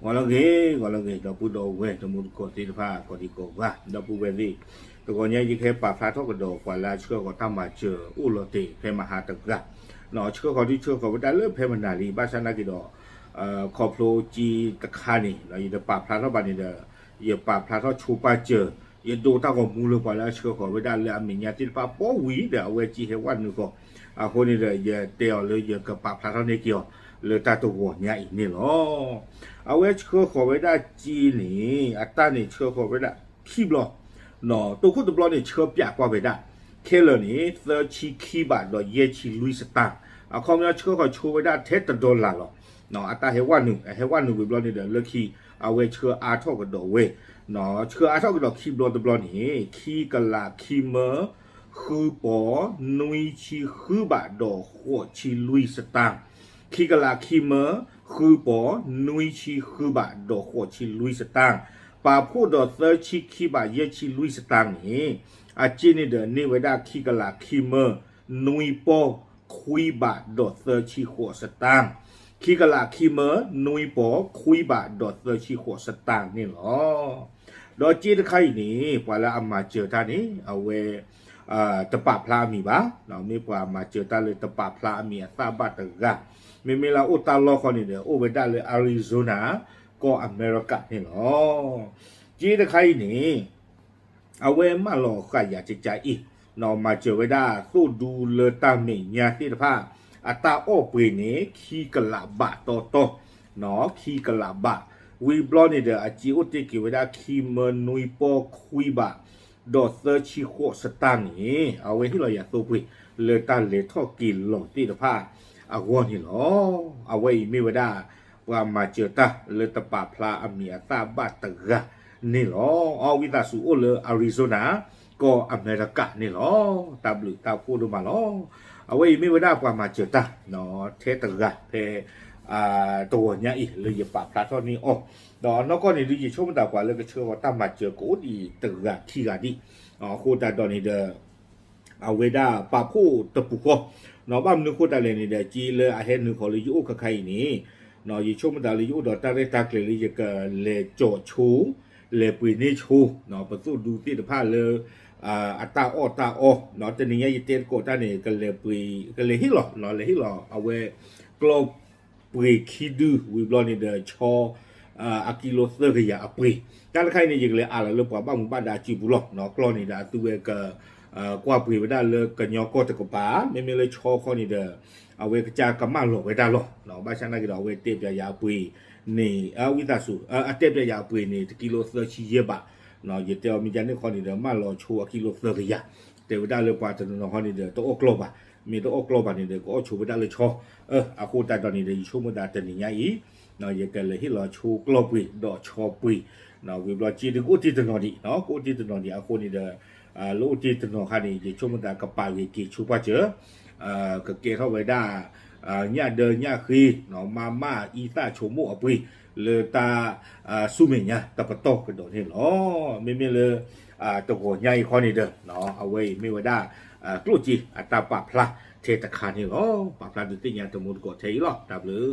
ဂီၤလၢအဂ့ၤ ဂီၤလၢအဂ့ၤ ဒီပုၢ်ဒီဝဲၢ်တံၤသကိးသ့ၣ်တဖၣ် ကိးဒံကိးဂၤ ဒီပုၢ်ဝဲၢ်သ့ၣ်, တဂီၤညါအံၤ ယကဟဲပာ်ဖျါထီၣ်ကဒီးပှၤလၢအဆှၢဃီၤတၢ်မၤစၢၤအိၣ်လီၤတဲာ် ဖဲမဟါတဂၤ, ဆှၢဃီၤဒုးဆှၢဃီၤဝဲဒၣ်လၢဖဲမနၤလံ ဘၣ်ဆၣ်နာ်က့ဒီး ခီဖျိကၠ့တခါန့ၣ် ယတပာ်ဖျါထီၣ်ဘၣ်န့ၣ်ဒီး ယပာ်ဖျါထီၣ်ဆိပာ်စၢၤ ယဒိတၢ်ဂီၤမူလၢပှၤလၢအဆှၢဃီၤဝဲဒၣ်လၢအမဲာ်ညါသ့ၣ်တဖၣ် ပီဝံၤဒီး အဝဲကၠ့ဟဲဝဲနုာ်ဃီၤ, အဃိန့ၣ်ဒီး ယတဲအီၤလၢယကပာ်ဖျါထီၣ်န့ၢ်က့ၤအီၤ လၢတၢ်တဂီၤညါအံၤန့ၣ်လီၤ. အဝဲဆှၢဃီၤဝဲဒၣ်ကၠ့န့ၣ် အတၢ်န့ၣ်ဆှၢဃီၤဝဲဒၣ်ခံဘျီ, တိခိၣ်တဘျီန့ၣ် ဆှၢပၠးကွၢ်ဝဲဒၣ် ခဲလၢာ်န့ၣ် သၢဆံခံဘးဒီးယဲၢ်ဆံလွံၢ်စတၢၢ်, အခီပညီဆှၢဃီၤဆိဝဲဒၣ်ထဲတဒီလၣ်လီၤ. အတၢ်ဟဲဝဲနုာ် ဟဲဝဲနုာ်ဝံၤဘျီန့ၣ်ဒီး လၢခံ အဝဲဆှၢအါထီၣ်ကဒီးဝဲ, ဆှၢအါထီၣ်ကဒီးခံဘျီတဘျီန့ၣ် ခံကလးခံမၢ ဃုပီၢ် နွံဆံဃုဘးဒီးဃိးဆံလွံၢ်စတၢၢ်, ခံကလးခံမၢ ဃုပီၢ် နွံဆံဃုဘးဒီးဃိးဆံလွံၢ်စတၢၢ်, ပာ်ဖှိၣ်ဒီးသၢဆံခံဘးယဲၢ်ဆံလွံၢ်စတၢၢ်န့ၣ် အစ့န့ၣ်ဒီးန့ၢ်ဝဲဒၣ်ခံကလးခံမၢ နွံပီၢ် ခွံဘးဒီးသၢဆံဃိးစတၢၢ်, ခံကလးခံမၢ နွံပီၢ် ခွံဘးဒီးသၢဆံဃိးစတၢၢ်န့ၣ်လီၤ. ဒီးစ့တခါအံၤန့ၣ် ပှၤလၢအမၤစၢၤတၢ်န့ၣ် အဝဲ တပာ်ဖျါအမံၤဘၣ်, မ့ၢ်ပှၤမၤစၢၤတၢ်လၢတပာ်ဖျါအမံၤအသၣ်ဘၣ်တဂၤ, မ့မ့ၢ်လၢအအိၣ်တၢ်လီၢ်ဃီန့ၣ်ဒီး အိၣ်ဝဲဒၣ်လၢ Arizona ကီၢ်အမဲရကၤန့ၣ်လီၤ. စ့တခါအံၤန့ၣ် အဝဲမၢလီၤဃာ်ယၤကကါအံၤ, မၤစၢၤဝဲဒၣ်သိၣ်ဒူလၢတၢ်မဲာ်ညါသ့ၣ်တဖၣ် အတၢ်အီၣ်ပှ့ၤန့ၣ် ခံကလးဘးတီတီ, ခံကလးဘး, ဝံၤဘျီန့ၣ်ဒီး အစ့အိၣ်တ့ၢ်က့ၤဝဲဒၣ်ခံမၢနွံပီၢ်ခွံဘး ဒီးသၢဆံဃိးစတၢၢ်န့ၣ် အဝဲဟ့ၣ်လီၤယၤသိပှ့ၤ လၢတၢ်လဲၤထီၣ်က့ၤလီၤသ့ၣ်တဖၣ်အဂီၢ်န့ၣ်လီၤ. အဝဲအံၤမ့ၢ်ဝဲဒၣ် ပှၤမၤစၢၤတၢ်လၢတပာ်ဖျါအမံၤအသၣ်ဘၣ်တဂၤန့ၣ်လီၤ. အဝံသးစူၤအိၣ်လၢ Arizona ကီၢ်အမဲရကၤန့ၣ်လီၤ. တၢ်ဘျုးတၢ်ဖှိၣ်ဒိၣ်မးလီၤ. အဝဲအံၤမ့ၢ်ဝဲဒၣ်ပှၤမၤစၢၤတၢ် ထဲတဂၤဖဲ တဂီၤညါအံၤ လၢယပာ်ဖျါထီၣ်န့ၢ်အီၤ, ဒီးအနီၢ်ကီၢ်န့ၣ်ဒုး ယဆိကမိၣ်သးပှၤလၢကဆှၢဃီၤတၢ်မၤစၢၤ ကအိၣ်ဒံးတဂၤခံဂၤဒံး, အဃိသတးဒီးန့ၣ်ဒီး အဝဲဒၣ်ပာ်ဖှိၣ်တပူၤဃီ, ဘၣ်မနုၤအဃိသတးလဲၣ်န့ၣ်ဒီး စ့လၢအဟဲနုာ်ဃီၤလၢယအိၣ်ခါခါအံၤန့ၣ်, ယဆိကမိၣ်သးလၢယအိၣ်ဒီးတၢ်ရဲၣ်တၢ်ကျဲၤလၢယကလဲၤကၠီၤဆိ, လဲၤပှ့ၤန့ၢ်ဆိ, ပသိၣ်ဒူသ့ၣ်တဖၣ်လၢ အတၢ်အီၣ်တၢ်အီ, တနံၤညါယတဲသကိးတၢ်န့ၣ် ကလဲၤပှ့ၤ ကလဲၤဟ့ၣ်လီၤ လဲၤဟ့ၣ်လီၤ အဝဲ ကျီၢ်ပှ့ၤခံဒု ဝံၤဘျီန့ၣ်ဒီး ဆီ အကံလိသၢကယၤအပှ့ၤ, တၢ်တခါအံၤန့ၣ် ယကလဲၤအးလီၤလၢပှၤဘၣ်မူဘၣ်ဒါစုပူၤလီၤ. ကျီၢ်န့ၣ်ဒီး အသုဝဲက ကွၢ်ပှ့ၤဝဲဒၣ်လၢကညီကီၢ်တကပၤ, မ့မ့ၢ်လၢဆီခီန့ၣ်ဒီး အဝဲကစၢ်ကမၣ်လီၤဝဲဒၣ်လီၤ. ဘၣ်ဆၣ်နာ်က့ဒီး အဝဲတဲပၠးယၤအပှ့ၤန့ၣ် အဝံသးစူၤ အတဲပၠးယၤအပှ့ၤန့ၣ် တကံလိသၢဆံယဲၢ်ဘး, ယတဲအီၤမ့ၢ်ဒ်န့ၣ်ခီန့ၣ်ဒီး မၣ်လီၤဆိအကံလိသၢကယၤ, တဲဝဲဒၣ်လၢပှၤတနီၤနီၤခီန့ၣ်ဒီး တအီၣ်ကျီၢ်ဘၣ်, မ့ၢ်တအီၣ်ကျီၢ်ဘၣ်န့ၣ်ဒီး ကအီၣ်ဆိဝဲဒၣ်လၢဆီ, အဃိသတးဒီးန့ၣ်ဒီး ယဆိကမိၣ်သးတနံၤညါအံၤ ယကလဲၤဟ့ၣ်လီၤဆိကျီၢ်ပှ့ၤ ဒီးဆီပှ့ၤ, ဝံၤဘျီစ့ဒုးကအိၣ်တ့ၢ်တနီၤဒံး, ကအိၣ်တ့ၢ်တနီၤဒံးအဃိန့ၣ်ဒီး လၢအိၣ်တ့ၢ်တနီၤခါန့ၣ် ယဆိကမိၣ်သးကပာ်ဂ့ၤက့ၤဆိပာ်စၢၤ ကကဲထီၣ်ဝဲဒၣ် ညၣ်ဒၢညၣ်ဃ့ မၤမၢ်အံသၣ်ဆိကမိၣ်အပှ့ၤ လၢတၢ်ဆူမဲာ်ညါတပတီၢ်ကဒီးန့ၣ်လီၤ. မ့မ့ၢ်လၢ တဂီၤညါအံၤခီန့ၣ်ဒီး အဝဲအံၤမ့ၢ်ဝဲဒၣ် ကျိၣ်စ့အတၢ်ပာ်ဖျါထဲတခါန့ၣ်လီၤ. ပာ်ဖျါဒုးသ့ၣ်ညါတမူတကိးထဲအံၤလီၤ. တၢ်ဘျုး